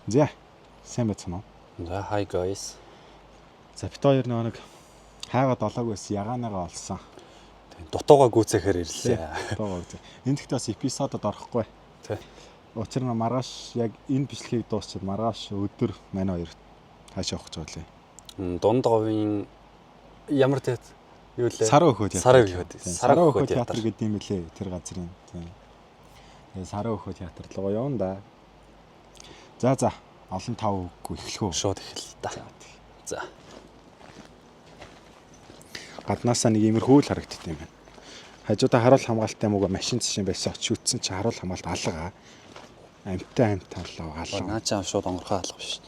За. Сайн байцгаана уу? За hi guys. За бит хоёр нэг хайгаад олоогүй байсан ягаанагаа олсон. Дутууга гүйцэхээр ирлээ. Дутууга гүйцээ. Энэ дэхт бас эпизодод орохгүй. Тий. Учир нь маргааш яг энэ бичлэгийг дуусчихэд маргааш өдөр манай хоёр хаашаа явах гэж байгаа лээ. Дунд говийн ямар театр юу лээ? Саруу өхөө театр. Саруу өхөө. Саруу өхөө театр гэдэг юм лээ тэр газрын. Тийм. Тэгээ Саруу өхөө театр руу явна да. За за олон тав үггүй эхлэх үү. Шууд эхэллээ да. За. Гаднаасаа нэг иймэрхүү л харагддаг юм байна. Хажуудаа харуул хамгаалтай мөгөө машин цэшин байсан очиж үтсэн чи харуул хамгаалт алга. Амттай амт алга алга. Наа чи шууд онгорхой алга биш.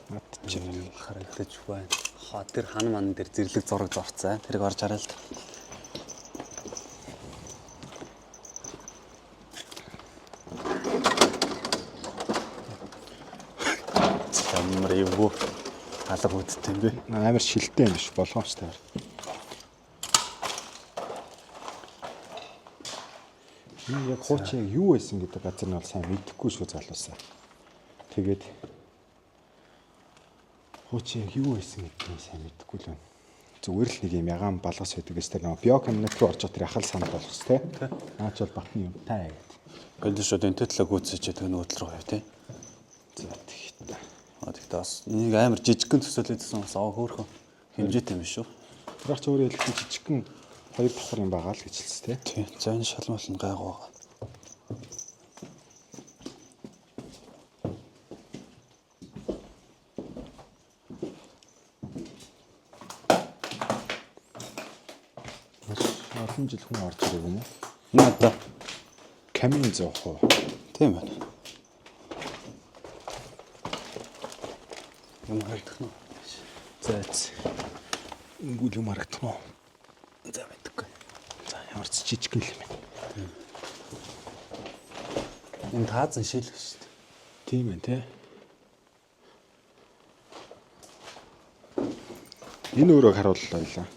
Над чи Харагдаж байна. Ха тэр хан ман дээр зэрлэг зураг зурцсан. Тэрийг орж хараа л да. Ямар эвгүй алга үүдтэй юм бэ? Амар шилтэй юм биш болгоомжтой. Энэ яг хуучин яг юу байсан гэдэг газар нь бол сайн мэдэхгүй шүү залуусаа. Тэгээд хуучин яг юу байсан гэдгийг сайн мэдэхгүй л байна. Зүгээр л нэг юм ягаан балгас байдаг гэсэн тэр нэг биокомбинат руу орж тэр ахал санал болгос те. Наач бол батны юм таа гэдэг. Гэлээ шууд энэ төлөө гүйцэж тэр нөгөө тал руу яв те. За тэгтээ. А тэгтээ бас энийг амар жижигхэн төсөөлөд гэсэн бас аа хөөрхөн хэмжээтэй юм шүү. Тэр ч өөрөө хэлэхдээ жижигхэн хоёр давхар юм байгаа л гэж хэлсэн те. Тий. За энэ шалмал нь гайгүй байгаа. Маш олон жил хүн орж ирээгүй юм уу? Энэ одоо Камин зоох уу? тийм байна. Юм харагдах нь. За за. Ингүүл юм харагдах нь уу? За мэдгүй. За ямар ч жижигхэн л юм байна. Энэ таазан шилэх шүү дээ. Тийм байна те. Энэ өрөөг харууллаа байлаа.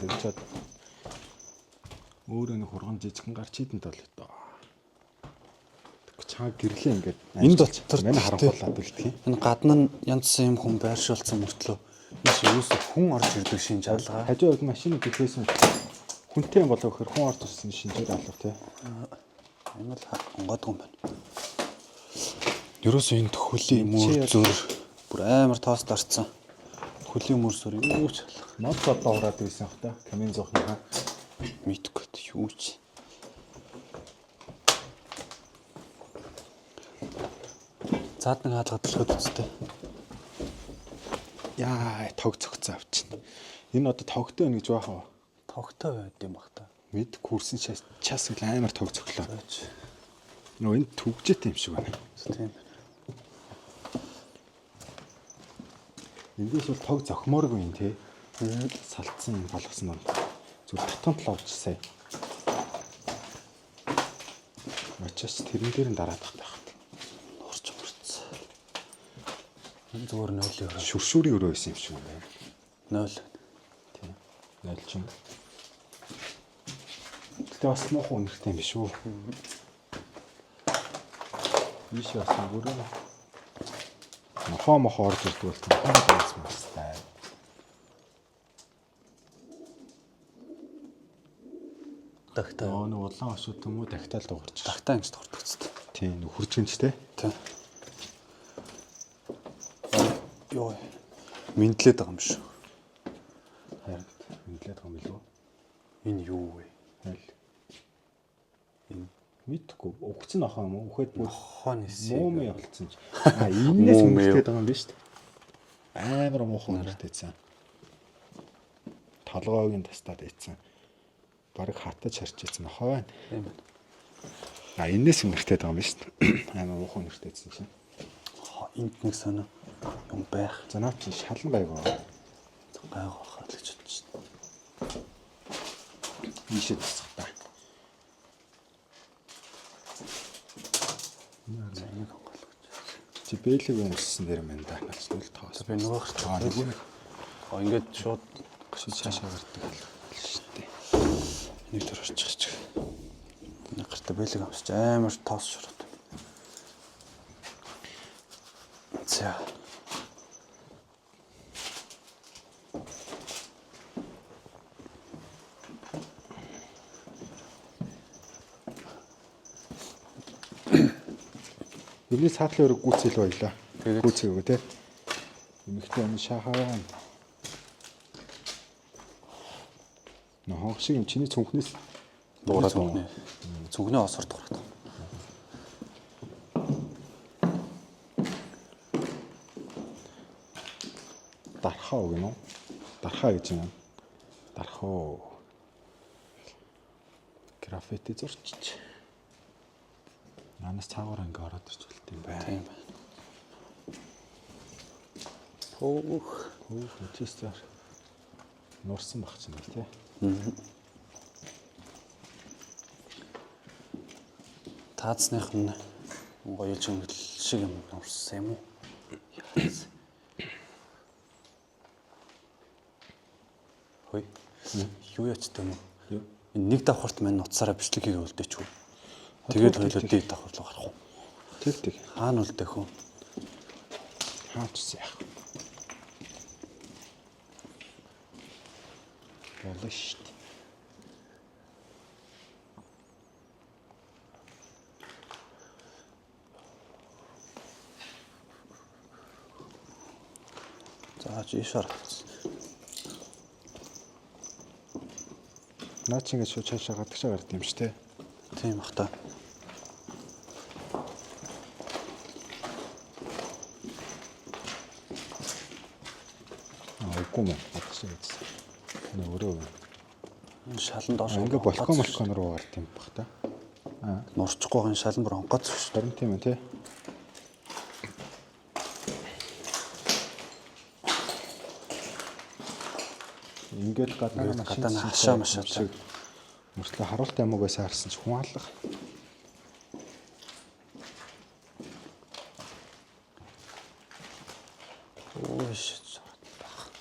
Тэр чад өөрөө нэг хурган жижигхэн гарч идэнд бол доо. Чаа гэрлээ ингээд. Энэ дотор манай харанхуулаад үлдэх юм. Энэ гадна нь янзсан юм хүн байршуулсан мөртлөө энэ шиг юусе хүн орж ирдэг шинж алгаа. Хажуу хувьд машин гэхээс хүнтэй юм болов гэхээр хүн орж ирсэн шинжээр алга тий. Энэ бол онгойдгүй юм байна. Ерөөсөө энэ хөлийн мөр зөр бүр амар тоос дарцсан. Хөлийн мөр сүр юу ч алга. Мод зодлоо хураад байсан хэ та. Камин зоохныхаа. Мэдгүй юу ч. Заад нэг хаалга төлөхөд үстэй. Яа, тог цогцсон авчихна. Энэ одоо тогтой байна гэж баах уу? Тогтой байд юм бах та. Мэд курсэн чаас час гэл амар тог цоглоо. Нөө энэ түгжээтэй юм шиг байна. Тийм. Эндээс бол тог зохимооргүй юм те. Салтсан болгосон юм. Зүгээр татан талаа авчихсай. Очиж тэрэн дээр нь дараад тах байх. Нурч мөрцсөн. Энэ зүгээр 0 өрөө. Шүршүүрийн өрөө байсан юм шиг байна. 0. Тийм. 0 ч юм. Гэтэ бас муухан үнэртэй юм биш үү? Ийш бас бүрээ. Нохоо мохоо орж ирдэг бол нохоо байсан бастай. Тагтаа. Нөө нэг улаан өшөө төмөө тагтаал дуурч. Тагтаа ингэж дурдаг ч. Тийм нэг хуржгэнч те. Тийм. Йоо. Миндлээд байгаа юм шүү. Харин мэдлээд байгаа юм билүү? Энэ юу вэ? Аль? Энэ Мэдхгүй. Үхсэн нохоо юм уу? Үхээд бүр нохоо нисээ. муумын явуулсан чи. А энэс Муумын. үнэртэй байгаа юм биш үү? Амар муухан үнэртэйсэн. Толгойг нь тастаад ийцэн. Бараг хатаж харж ийцэн нохоо байна. Тийм байна. А энэс үнэртэй байгаа юм биш үү? Амар муухан үнэртэйсэн чинь. Хоо, Энд нэг сонио юм байх. За наа чи шалан гайгүй. Гайг хаа л гэж бодож байна. Ийшээ тасах та. За энийг онгойлгож. Чи бэлэг өмссөн дээр юм байна да. Нач нүл тоос. За би нөгөө Аа нөгөө нэг Аа ингээд шууд гашуу цаашаа гардаг л шүү дээ. Нэг төр орчих ч. Нэг гартаа бэлэг амсч амар тоос шороод. За. Эний цаатлын өрөг гүйцэл байлаа. Тэгээд. Гүйцэл өгөө те. Эмэгтэй юм шахаа. Нөө хонх шиг юм чиний цүнхнээс дуурайд Цүнхний. Цүнхний осор дуурайд. Дархаа үг юм уу? Дархаа гэж юм. Дархаа. Граффити зурчиж. Манаас цаагаар ингээ ороод ирж болт юм байна. Тийм байна. Хөөх. Хөөх өчөөсөр нурсан баг чинь тий. Таацных нь гоёл жингэл шиг юм нурсан юм уу? Яасан. Хөөе. Юу яачтай юм уу? Юу? Энэ нэг давхарт мань утсаараа бичлэг хийгээ үлдээч үү? Тэгээд хоёлоо дээд давхар руу гарах уу? Тэг тэг. Хаана үлдэх үү? Хаачсан яах. Болно шүү дээ. За чи иш хар. Наа чи ингэ шууд цаашаа гадагшаа гард юм шүү те. Тийм бах та. Аа үгүй мэн. Гадагшаа гэсэн. Нэ өөрөө. Энэ шалан доош. Ингээ балкон балкон руу гард юм бах та. Нурчихгүй байгаа энэ шалан бүр онгоц шүү. Харин тийм ээ те. Ингээд гадаа Ингээд машин гадаа хашаа машаа шиг мөртлөө харуултай амуугаас харсан чи хүн алга. Өө шит. Бах.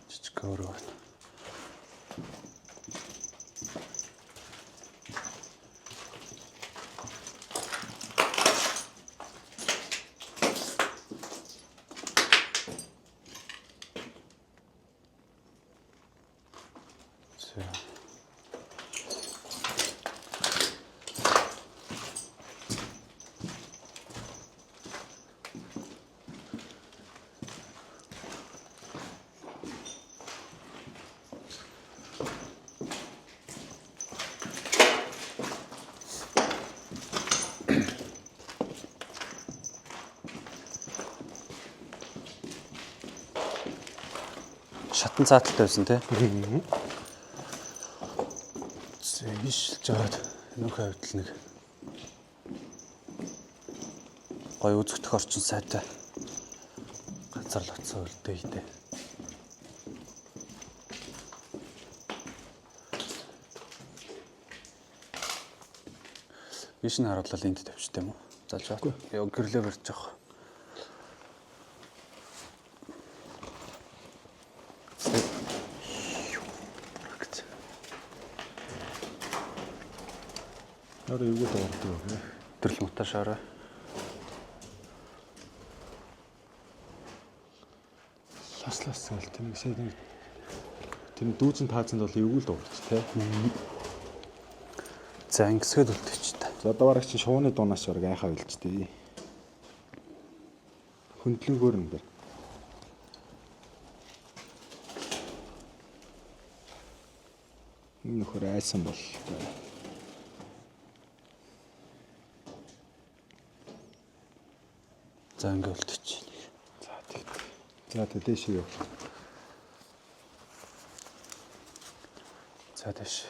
Жижиг өөрөө байна. За. Шатан цааталтай байсан тий. За ийшилж аваад нөхөө хавьд л нэг гоё үзэгдэх орчин сайтай газар л очсон үлдээ дээ. Ийш нь харуулвал энд тавьчихтай юм уу? За жаа. Йоо гэрлээ барьж явах. Өөр эвгүй дуурдаг вэ? Төрөл мутаа шаарай. Лас лас гэл тэр нэг сая нэг тэр дүүзэн таазанд бол эвгүй л дуурч те. За ингэсгээд үлдээч та. За одоо бараг чи шууны дуунаас бараг айхаа үлчтэй. Хөндлөнгөөр нь бэр. Энэ нөхөр айсан бол. За ингэ үлдээч. За тэг. За тэг дээшээ яв. За дэш.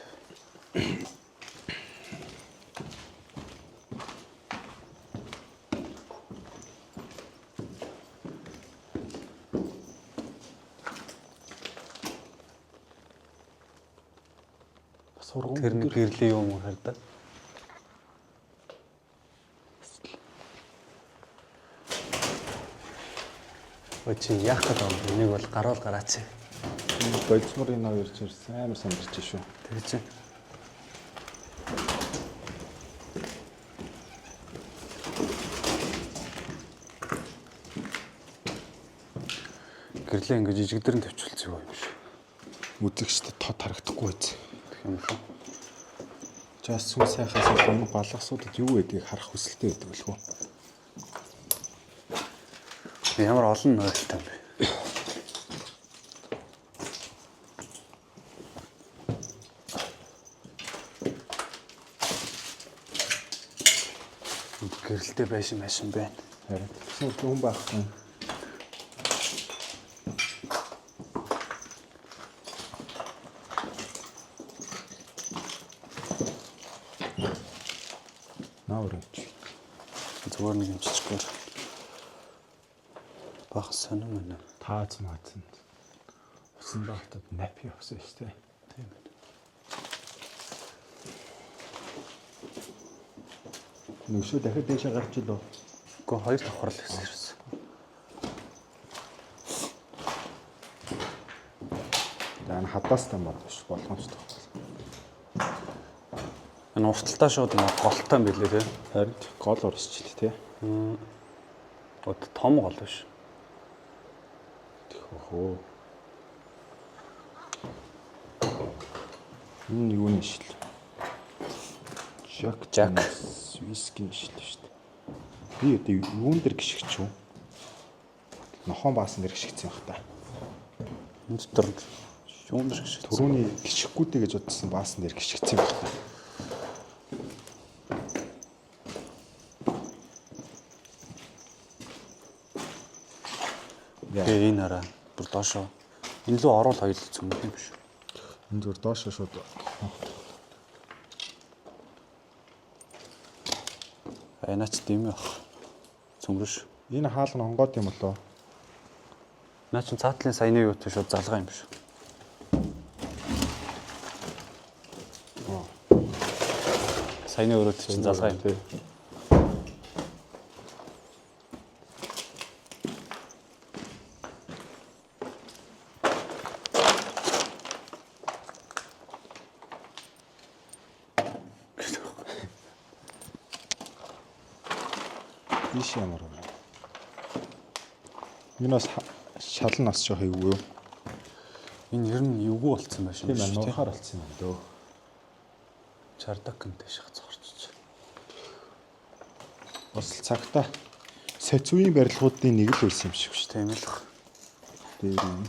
Бас урган Тэр нэг гэрлийн юм уу хараа. Өө чи яах гээд байгаа юм? Энийг бол гаруул гараач. Болцморын нав ирж ирсэн амар сандарч шүү. Тэр чинь. Гэрлээ ингэж жижигдэрэн тавьчихсан юм шиг. Үзэгчдэд тод харагдахгүй байз. Тэгэх юм болов. Жаас сүн сайхаас илүү балгасуудад юу байдгийг харах хүсэлтэй байдаг болов уу? Ямар олон нойлтой юм бэ? Гэрэлтэй байшин байшин байна. Харин тэгсэн хүн байхгүй. Наурч. Зүгээр нэг юм жижиггээр. Бахан сонин мөн. Тааз маазанд. Усан багтад напи явсан шүү дээ. Тийм ээ. Нөгшөө дахиад дээшээ гарч илөө. Гэхдээ хоёр давхар л гэсэн ерөөс. За энэ хадаас там бол биш болгоомжтой байхгүй. Энэ урталтаа шууд нэг голтой юм билээ те. Харин гол урсчил тий. Од том гол биш. Хөө. Энэ юу нэшил? Жак Жак. Виски нэшил шүү дээ. Би одоо юун дээр гიშгч үү? Нохон баасан дээр гიშгцэн байх та. Энэ дотор юун дээр гიშгцэн. Түрүүний гიშгэхгүй дээ гэж бодсон баасан дээр гიშгцэн байх та. Яа, Тэгээ энэ хараа бүр доошоо. Энэ лүү орвол хоёул цөмөх юм биш. энэ зүгээр доошоо шууд Наач дэм байх. Цөмрөш. энэ хаалга онгоод юм болоо? Наа чин цаатлын саяны юутай шууд залгаа юм биш. Саяны өрөөт чин залгаа юм. Тий. Ийш ямар вэ? Энэ бас шалан нас жоох эвгүй юу? Энэ ер нь эвгүй болцсон байх юм Тийм биш ээ, тий. нуухаар болцсон юм дөө. Чардак гэнтэй шахацгарч. Бас л цагта социуийн барилгуудын нэг л байсан юм шиг шүү Тийм л бах. дээ. Дээр юм.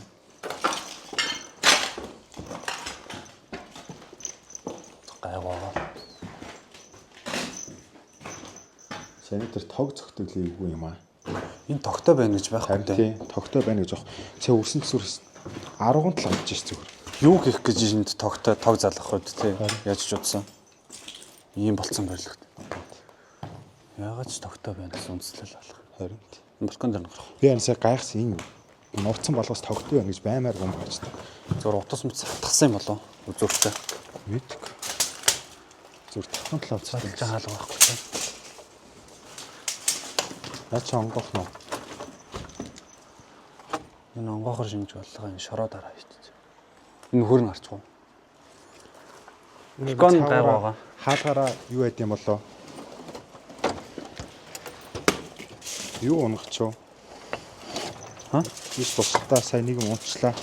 Гайгоо. Саяны тэр тог цогтөг л эвгүй юм аа. Энэ тогтой байна гэж байхгүй Харин тий. тий, тогтой байна гэж аах. Сая өрсөн төсвөрс 10 тал авч ш зүгээр. Юу гих гэж энд тогтой тог залгах үед тий. Яаж ч утсан. Ийм болцсон барилгад. Яагаад ч тогтой байна гэсэн үндслэл алга. Харин тий. Энэ балкон дээр нь гарах. Би энэ сая гайхсан энэ нууцсан болгоос тогтой байна гэж баймаар гом байж та. Зур утас мэт сатгсан юм болов үзүүртэй. Мэдгүй. Зүр тавхан тал авч Цаалж хаалга байхгүй тий. Наа чи онгоох нь. Энэ онгоохор шинж боллоо энэ шороо дараа хийчих. Энэ хөрн гарчих уу? Балкон гайгүй байгаа. Хаалгаараа юу байд юм болоо? Юу унгах ч вэ? Ха? Иш тусалтаа сая нэг юм унчлаа.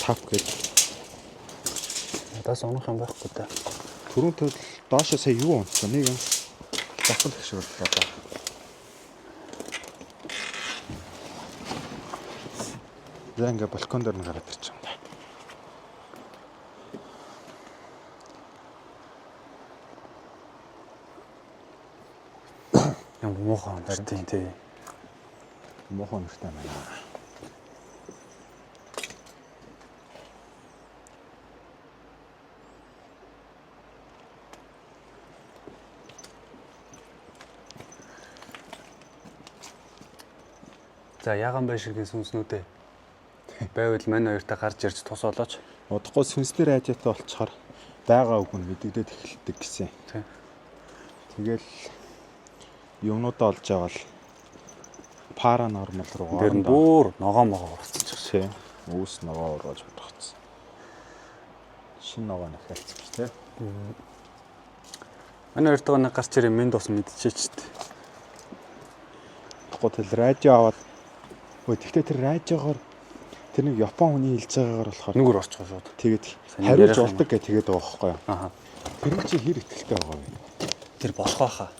Тав гэж. Надаас унах юм байхгүй да. Түрүүн төрөл доошо сая юу унтсан? Нэг юм давхал их шиг боллоо доо. За ингээ балкон дээр нь гараад ирчих юм да. Ямар муухай өнөртэй тий. Муухай өнөртэй байна. За ягаан байшингийн сүнснүүдээ. Байвал мань хоёртой гарч ирж тус олооч. Удахгүй сүнслэр айжаатай болчихоор байгаа үг нь мэдэгдээд эхэлдэг гэсэн. Тий. Тэгэл юмнуудаа олж аваад Паранормал руу Дээр нь бүр ногоо могоо ургацсан ч тий. Үүс ногоо ургаж бодгоцсон. Шинэ ногоо нахиалцсан биш тий. Манай хоёр дахь нэг гарч ирээ минь бас мэдчихээч дээ. Тэгэхгүй тэл радио аваад өө тэгтээ тэр радиогоор тэр нэг Япон хүний хэлж байгаагаар болохоор Нүгэр орчих шууд. тэгээд Сайн хариулж яриах юм болдог гэж тэгээд байгаа байхгүй юу? Аха. Тэр нь чи хэр итгэлтэй байгаа вэ? Тэр болох байхаа.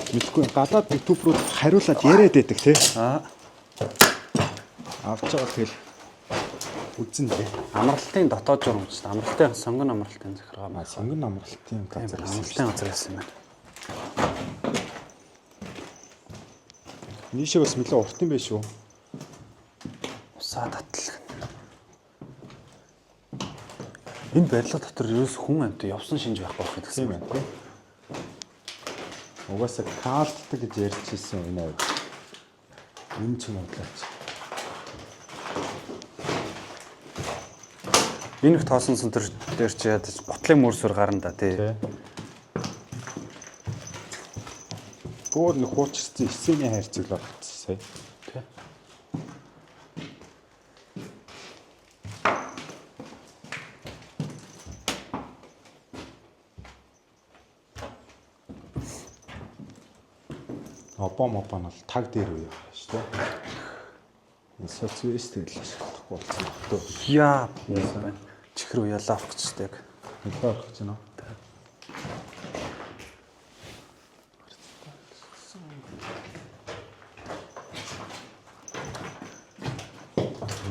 Мэдгүй гадаад ютуберүүд хариулаад яриад байдаг тий. Аа. Авч байгаа тэгэл үзэн тий. Амралтын дотоод журам ч амралтын сонгон амралтын захиргаа А маань. сонгон амралтын газар гэсэн. Амралтын газар байсан юм байна. Нийшээ бас нэлээд урт юм байна шүү. Усаа татлах. Энэ барилга дотор ерөөс хүн амьд явсан шинж байхгүй байх Тийм гэсэн. байна тий. Угаасаа каалтдаг гэж ярьж ирсэн энэ ав. Энэ ч юм удлаач. Энэ их тоосон сүнтер дээр чи ядаж ботлын мөр сүр гарна да тий. Тий. Бүр нэг хуучирсан эсэний хайрцаг л болчихсон сая. Тий. Обо мобо нь бол таг дээр үе байна шүү дээ. Энэ социалист тэгэл ашиглахгүй болсон баг дөө. Яа байна. Чихэр уялаа авах гэж тэг. Нэлээ орох гэж байна уу?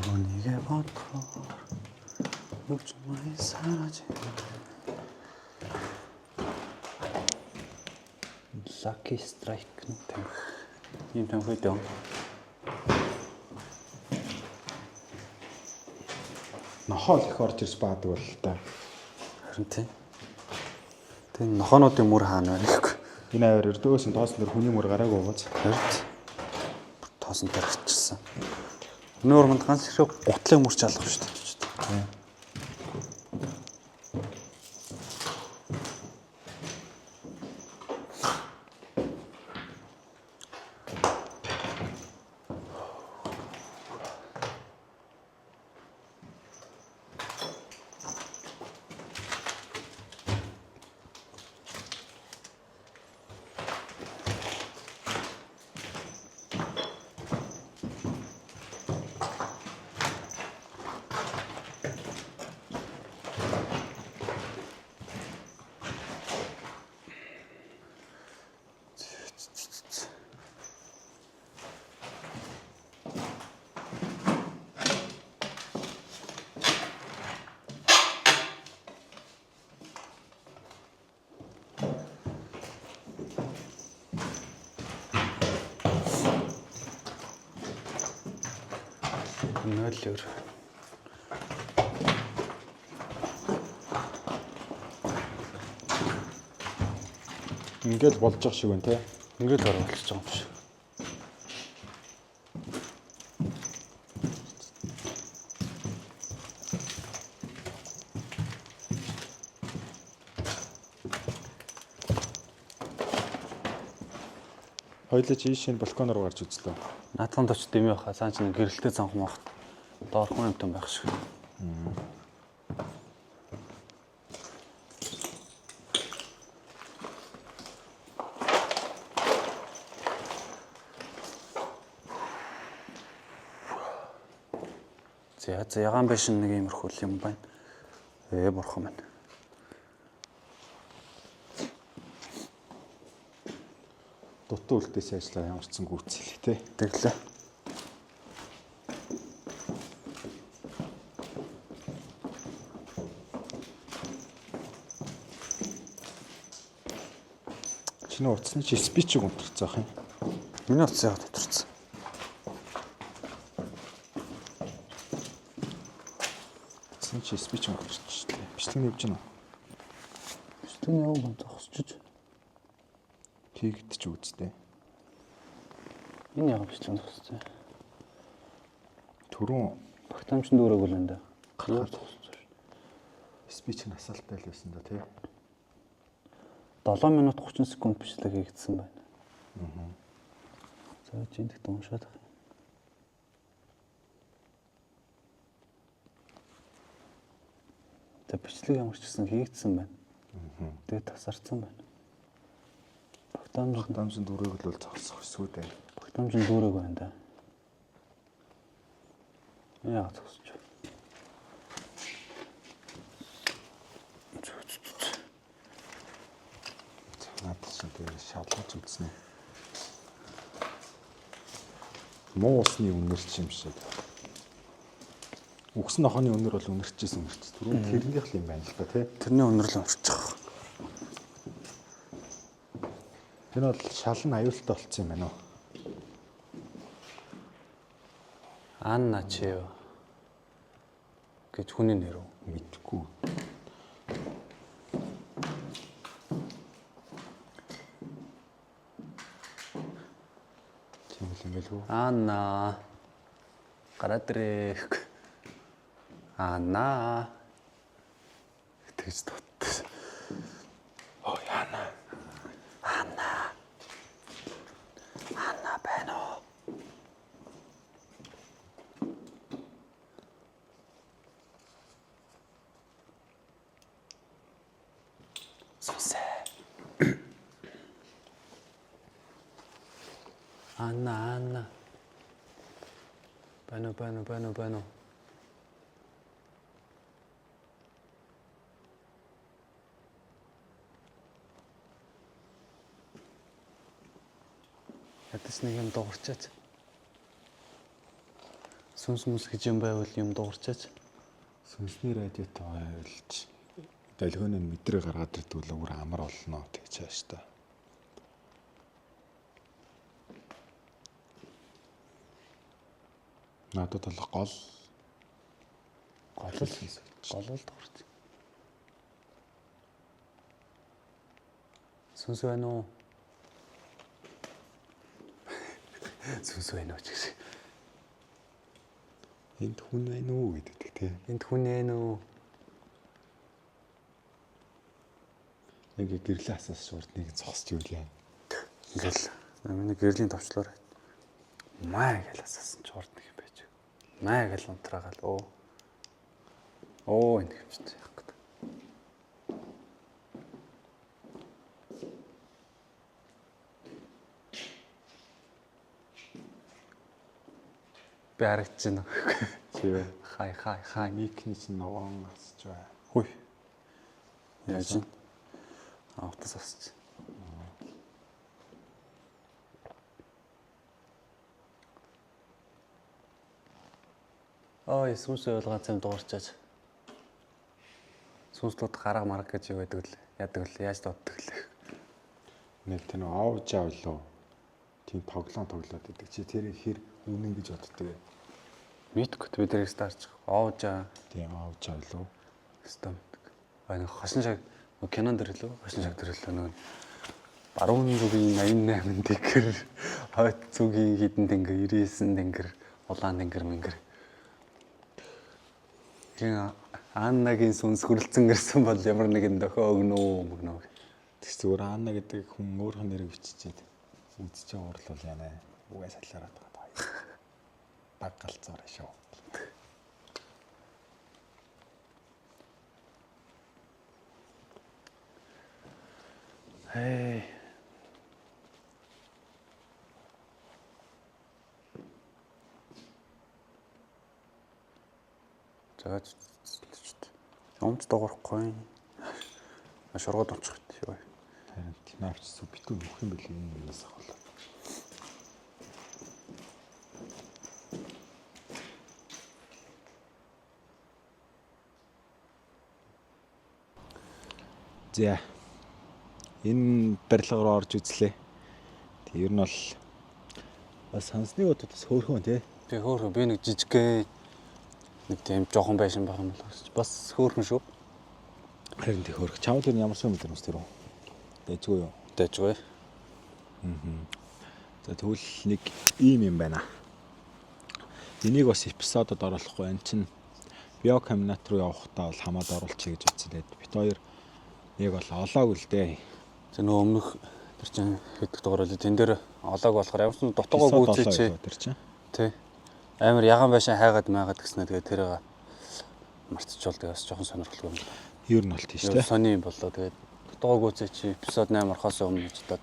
Нүгэ бодохоор нүгч май сараж. Lucky Strike нь тамхи. Ийм тамхи дөө. Нохоо л их орж ирж баадаг бол л та. Харин тийм. Тэгээ нохоонуудын мөр хаана байна гэхгүй. Энэ аваар өрдөөс нь тоосон дэр хүний мөр гараагүй ууз. Харин тоосон тархичсан. Өнөө урманд ганц хэрэг гутлын мөр чалах шүү дээ. Нөлөөр. Ингээл болж байгаа шиг байна те. Ингээл ор болчихж байгаа юм шиг. Хоёлаа чи ийш энэ балкон руу гарч үзлээ. Наадхан точ дэмий баха. Цаан чи нэг гэрэлтэй цанхан бах. Доор хүн амтан байх шиг. За за ягаан байшин нэг иймэрхүү л юм байна. Бурхан минь. Дутуу үлдээс ажиллаа ямар ч сан гүйцэлээ те. Тэглээ. Чиний утасны чи спичиг унтарцаах юм. Миний утас яг татарсан. Утасны чи спич унтарч лээ. Бичлэг нь явж байна уу? Бичлэг нь яваг зогсож. Хийгдэж үзтээ. Энэ яг бичлэг зогссон. Түрүүн Багтаамжинд дүүрээгүй л энэ да. Гарахаар зогссон шүү. спич нь асаалттай л байсан да тий. 7 минут 30 секунд бичлэг хийгдсэн байна. Аа. За чи энд уншаад байх. За, бичлэг ямар ч гэсэн хийгдсэн байна. Тэгээд тасарсан байна. Багтаамж Дамжин дүрийг л бол зогсох өсвөө дээ. Багтаамж нь дүүрэг байна да. Яа, зогсож байна. Надад чинь тэгээ шалгаж үзнэ. Муу усны үнэрч юм шиг. Үгсэн нохооны үнэр бол үнэрчээс үнэрч. Түрүүн тэрнийх л юм байна л да, тий. Тэрний үнэр л уншиж байгаа. Энэ бол шал нь аюултай болцсон юм байна уу? Анна чи юу? Гэж хүний нэр үү? Мэдгүй. Тийм л юм байлгүй. Анна. Гараад ирээ. Анна. Тэгж дутсан. Ой, Анна. Анна. Анна байна уу? Сүнсээ. Анна, Анна. Байна уу, байна уу, байна уу, байна уу? Ядаж нэг юм дуурчаач. Сүнс мүс гэж юм байвал юм дуурчаач. Сүнсний радиотой ойлж долгионы мэдрээ гаргаад ирдэг л өөр амар болно тэгж хааш та. Надад бол гол Гол л гол л дуурч. Сүнс байна уу? Сүнс байна уу ч гэсэн. Энд хүн байна уу гэдэг тий. Энд хүн ээ нүү? Нэг гэрлээ асаас шуурд нэг зогсож ивэл яа. Ингээл миний гэрлийн товчлоор маа гэж асаасан ч урд нэг юм байж. Маа гэж унтраагаал өө. Оо, энэ юм чинь яах гэдэг. Би харагдаж байна. Чи вэ? Хай хай хай. Микний чинь ногоон асч бай. Хүй. Яаж юм? Автос асч. Ой, сүнс байвал ганц юм дуурчаач. Сүнслүүд гарга марга гэж юу байдаг л яадаг л, яаж дууддаг лээ. Нэл тэр нөө овж авлаа. Тийм тоглоом тоглоод идэг. Чи тэрийг хэр үнэн гэж боддог вэ? Мэдгүй, бид тэрийг старч оожаа Тийм, овж авлаа. өстө мэддэг. А нэг хосын шаг кинон дэр лөө, хосын шаг дэр лөө нөгөө баруун зүгийн 88 тэнгэр, хойд зүгийн хідэн тэнгэр, 99 тэнгэр, улаан тэнгэр мэнгэр. Тийм, Аннагийн сүнс хүрэлцэн ирсэн бол ямар нэгэн дохио өгнө үү мөгнө. Тэг зүгээр Анна гэдэг хүн өөрийнх нь нэрийг биччихээд үзчихээ уурлуул яана. Үгээ салаараад байгаа. Баг галзуурай шүү. Хей. За, юмч дуурахгүй. Шургууд унчих юу. Харин тийм авч зү битүү нөх юм бэлээ энэ юмнаас ахвал. За. Энэ барилга руу орж үзлээ. Тэг ер нь бол бас сансны бодод бас хөөрхөн тий. Би хөөрхөн, би нэг жижиггээ нэг тийм жоохон байшин байх юм бол бас хөөрхөн шүү. Харин тэг хөөрх. Чамд тэр ямар шиг мэдрэмж тэр үү? Дэжгүй юу? Дэжгүй. За, тэгвэл нэг ийм юм байна. Энийг бас эпизодод оруулахгүй. Энэ чинь биокомбинат руу явахдаа бол хамаад оруулчих гэж утсан. Тэгээд бит хоёр нэг бол олоогүй л дээ. Тэр нөгөө өмнөх тэр чинь хэдэх дугаар байлээ. Тэн дээр олоог болохоор ямар ч дутуугаа гүйцээч. Тэр чинь. Тий. Амар ягаан байшин хайгаад майгаад гэснээр тэгээд тэрийг Мартчихвал тэгээ бас жоохон сонирхолтой юм. Ер нь бол тийш Тэ? те. Сони юм боллоо. Тэгээд дутуугаагүй зэ чи эпизод 8 орохоос өмнө гэж бодоод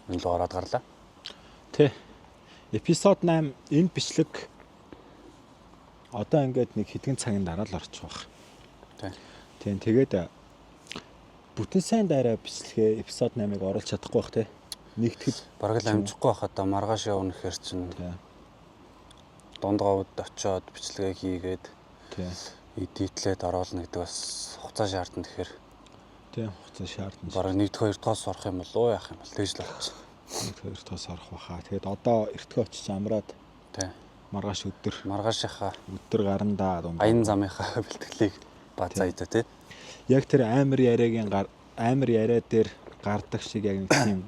энэ л ороод гарлаа. Тэ. Эпизод 8 энэ бичлэг одоо ингээд нэг хэдхэн цагийн дараа л орчих واخ. Тэ. Тийм, тэгээд бүтэн сайн дараа бичлэгээ эпизод 8-ыг оруулах чадахгүй бах те. Нэгтгэд Бараг л амжихгүй байхад та маргааш явна гэхэр чинь тий. дунд говьд очиод бичлэгээ хийгээд Тий. эдитлээд оруулна гэдэг бас хугацаа шаардна тэгэхээр Тий, хугацаа шаардна. бараг 1 дахь 2 дахь орох юм болов уу яах юм бол тэгж л болчих. 1 2 дахь орох баха. Тэгээд одоо эртгөө очиж амраад Тий. маргааш өдөр Маргаашийнхаа өдөр гарандаа дунд. аян замынхаа бэлтгэлийг базаа идэ тий. Яг тэр амар яриагийн гар амар яриа дээр гардаг шиг яг нэг тийм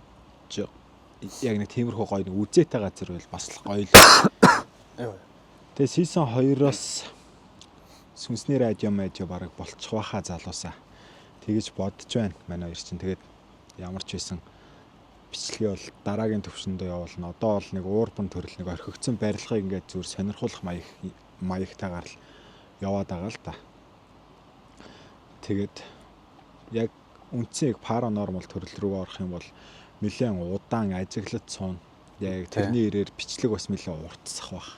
яг нэг тиймэрхүү гоё нэг үзээтэй газар байл бас л гоё л. Йоо. Тэгээ season 2-оос сүнсний радио медиа бараг болчих байхаа залуусаа. Тэгэж бодож байна манай хоёр чинь. Тэгээд ямар ч байсан бичлэгээ бол дараагийн төвшөндөө явуулна. Одоо бол нэг уурбан төрөл нэг орхигдсон барилгыг ингээд зүгээр сонирхуулах маягтайгаар л яваад байгаа л та. Тэгээд яг үндсэн яг паранормал төрөл рүү орох юм бол нэлээд удаан ажиглаж суuna. Яг тэрний ирээр бичлэг бас нэлээд уртсах байх.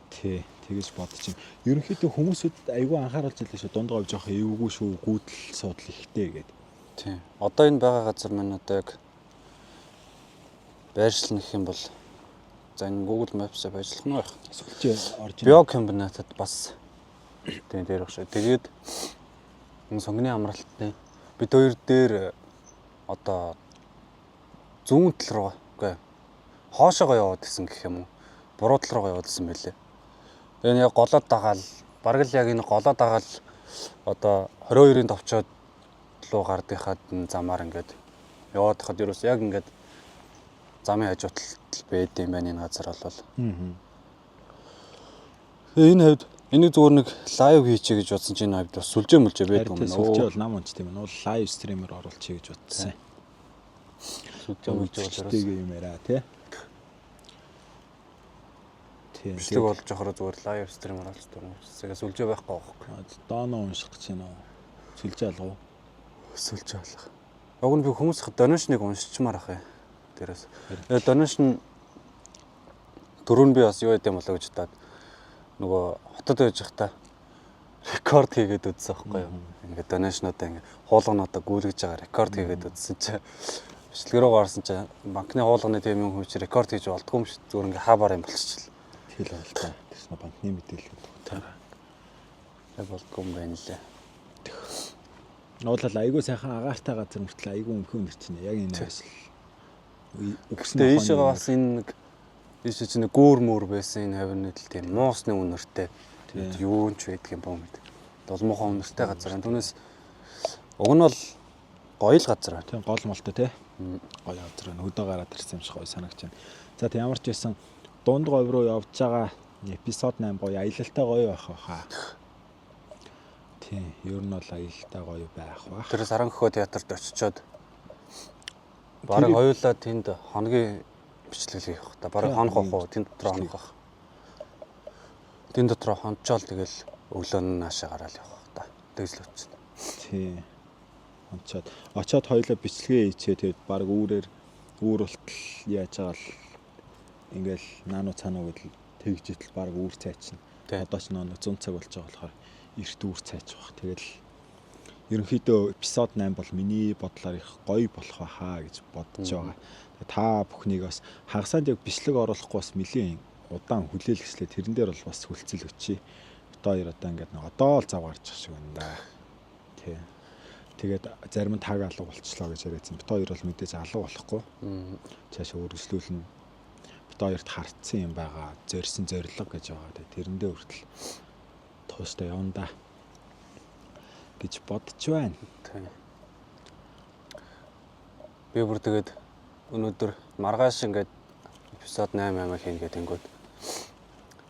Тий, тэгэж бодож байна. Ерөнхийдөө хүмүүсүүд айгүй анхааруулж байлаа шүү. Дунд говь жоох эвгүй шүү, гүйдэл судал ихтэй гэдэг. Тий. Одоо энэ байгаа газар маань одоо яг байршил нэх юм бол за энэ Google Maps-аар байрлах нь байх. Сүлжээ орж ирнэ. Биокомбинатад бас тийм дээр баг шүү. Тэгээд энэ сонгоны амралтны бид хоёр дээр одоо зүүн тал руу үгүй хоошоогоо яваад исэн гэх юм уу? Буруу тал руугаа яваад исэн байлээ. Тэгээд яг голоод дагаал бараг л яг энэ голоод дагаал одоо 22-ын товчоод руу гардынхаад энэ замаар ингээд яваад хахад ерөөс яг ингээд замын хажуу талд байд юм байна энэ газар бол. Тэгээ энэ хавьд энийг зүгээр нэг live хийчихье гэж бодсон чинь энэ хавьд бас сүлжээ мүлжээ байдаг юм Харин байна. сүлжээ бол нам унчт юм байна. Уул live stream-ээр оруулчихъя гэж бодсон. Сүлжээ мүлжээ бол ерөөс Үзэгчтэйгээ юм яриа тий. Тийм. бичлэг болж байхаараа зүгээр live stream оруулчихдаг юм. Тэгээ сүлжээ байхгүй байхгүй. Дооно унших гэж байна уу? Сүлжээ алга уу? Сүлжээ алга. Уг нь би хүмүүс donation-ыг уншичмаар ах юм. Дээрээс. Тэгээ donation дөрөв нь би бас юу яд юм болоо гэж бодоод нөгөө хотод байж байхдаа рекорд хийгээд үзсэн байхгүй юу? Ингээд donation-уудаа ингээд хуулгануудаа гүйлгэж байгаа рекорд хийгээд үзсэн чинь бичлэг рүү гарсан чинь банкны хуулганы тийм юм хүн чи рекорд хийж болдгоо юм шиг зүгээр ингээд хаа бар юм болчихлоо. Тэгэл бол та. Тэрс нь банкны мэдээлэл гэдэг. Яг болдгоо юм байна лээ. Нуулал айгүй сайхан агаартай газар мөртлөө айгүй өмхөн өнөр чинь яг энэ байс л. Үгсэн Тэгээ ийшээгээ бас энэ нэг ийшээ чинь нэг гүүр мөр байсан энэ хавны тал тийм муусны үнэртэй юу ч байдаг юм боо мэд. Дулмуухан үнэртэй газар. Түүнээс уг нь бол гоё л газар байна. Тийм гол молтой тий. Гоё газар байна. Хөдөө гараад ирсэн юм шиг гоё санагч байна. За тэг ямар ч байсан дунд говь руу явж байгаа эпизод 8 гоё аялалтай гоё байх баха. Тийм, ер нь бол аялалтай гоё байх бах. Тэр саран хөхөө театрт очичоод бараг хоёулаа тэнд хоногийн бичлэг хийх бах та. Бараг Тийм, хонох хоногийн бах уу? Тэнд дотор хонох бах. Тэнд дотор хончоол тэгэл өглөө нь наашаа гараал явах бах та. Тэгж л очсон. Тийм. Онцоод очоод хоёулаа бичлэгээ хийчээ тэгээд баг үүрээр үүр болтол яаж байгаа л ингээл наануу цаануу гэдэл тэгж итэл баг үүр цайчна. Тийм. Одоо ч нөө 100 цаг болж байгаа болохоор эрт үүр цайчих бах. Тэгэл ерөнхийдөө эпизод 8 бол миний бодлоор их гоё болох байхаа гэж бодож байгаа. Тэгээ та бүхнийг бас хагасанд яг бичлэг оруулахгүй бас нэлийн удаан хүлээлгэслээ. Тэрэн дээр бол бас хүлцэл өчье. Одоо хоёр одоо ингээд нэг одоо л зав гарч байгаа шиг байна да. Тий. Тэгээд зарим нь таг алга болчлоо гэж яриадсан. Бит хоёр бол мэдээж алга болохгүй. Цаашаа үргэлжлүүлнэ. Бит хоёрт хартсан юм байгаа. Зорьсон зорилго гэж байгаа. Тэгээд тэрэндээ хүртэл тууштай явна да гэж бодож байна. Тийм. Би бүр тэгээд өнөөдөр маргааш ингээд эпизод 8 аймаг хийнэ гэдэг ингүүд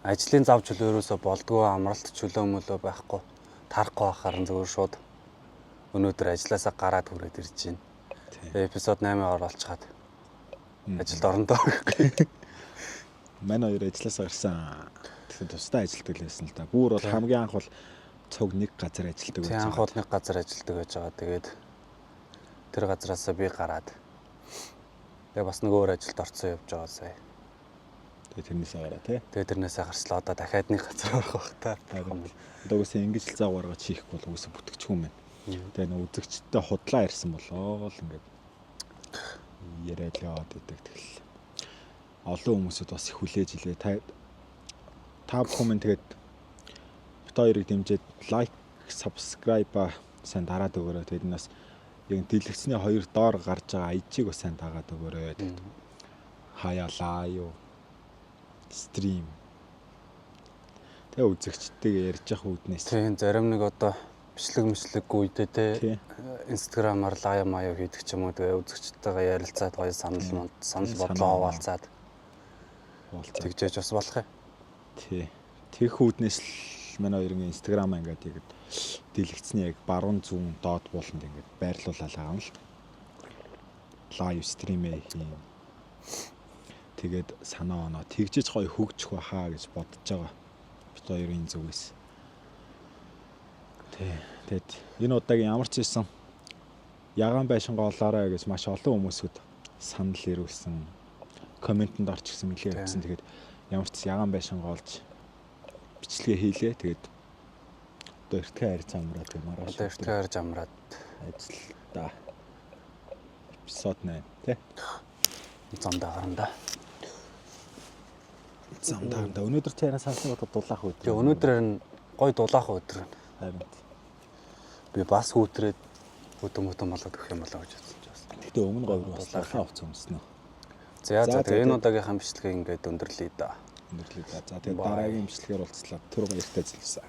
ажлын зав чөлөө ерөөсө болдгоо амралт чөлөө мөлөө байхгүй тарахгүй байхаар нь зүгээр шууд өнөөдөр ажилласаа гараад хүрээд ирж байна. Тийм. Тэгээд эпизод 8-ыг оруулчихад ажилд орондоо гэхгүй. Манай хоёр ажилласаа гарсан. Тэгэхээр тусдаа ажилладаг л байсан л да. Бүр бол хамгийн анх бол цуг нэг газар ажилладаг Тийм байсан. анх бол нэг газар ажилладаг байж байгаа. Тэгээд тэр газараасаа би гараад тэгээ бас нэг өөр ажилд орцсон явж байгаа сая. Тэгээ тэрнээсээ гараа тий. Тэгээ тэрнээсээ гарчлаа. Одоо дахиад нэг газар орох бах та. Одоо үгүйсээ ингэж л зав гаргаж хийхгүй бол үгүйсээ бүтгэчих юм байна. Тэгээ нэг үзэгчтэй худлаа ярьсан болоо л ингээд яриад л яваад идэг тэгэл. Олон хүмүүсүүд бас их хүлээж илээ. Та та бүхэн минь тэгээд бит хоёрыг дэмжиж like, subscribe сайн дараад өгөөрэй. Тэгээд энэ бас яг дэлгэцний хоёр доор гарч байгаа IG-г бас сайн дагаад өгөөрэй. Тэгээд хаяа live stream. Тэгээ үзэгчтэйгээ ярьж явах үүднээс Тийм зарим нэг одоо бичлэг мичлэггүй үедээ те Тий. Instagram-аар live маяг хийдэг ч юм уу тэгээ үзэгчтэйгээ ярилцаад гоё санал монд санал Санаа. бодлоо хуваалцаад хуваалцаа. тэгжээж бас болох юм. Тий. Тех үүднээс л манай хоёрын Instagram ингээд яг дэлгэцний яг баруун зүүн доод бууланд ингээд байрлуулаад байгаа юм л. Live stream ээ хийн. Тэгээд санаа оноо тэгжиж гоё хөгжих байхаа гэж бодож байгаа. Бит хоёрын зүгээс. Тий. Тэгээд энэ удаагийн ямар ч байсан ягаан байшин голоорой гэж маш олон хүмүүсүүд санал ирүүлсэн. Comment-энд орчихсон нэлээд явсан. Тэгээд ямар ч ягаан байшин голж бичлэгээ хийлээ. Тэгээд одоо эртхэн арьж амраад тийм маргааш. Одоо эртхэн арьж амраад ажилдаа. Episode 8 тий. Замдаа гарна да. Замдаа гарна. Өнөөдөр чи харин сансан бодоход дулаах өдөр. Тэгээ өнөөдөр харин гой дулаахан өдөр байна. Харин. Би бас хүүтрээд хөтөн мөтөн болоод өгөх юм болоо гэж бодсон ч бас. Гэхдээ өмнө говь руу бас дулаан хувцас өмснө. За За, за за, тэгээ энэ тэгээ. удаагийнхаа бичлэгийг ингээд өндөрлөе да. Өндөрлөе. За тэгээд Bye. дараагийн бичлэгээр уулзлаа. Түр баяртай зүйлсээ.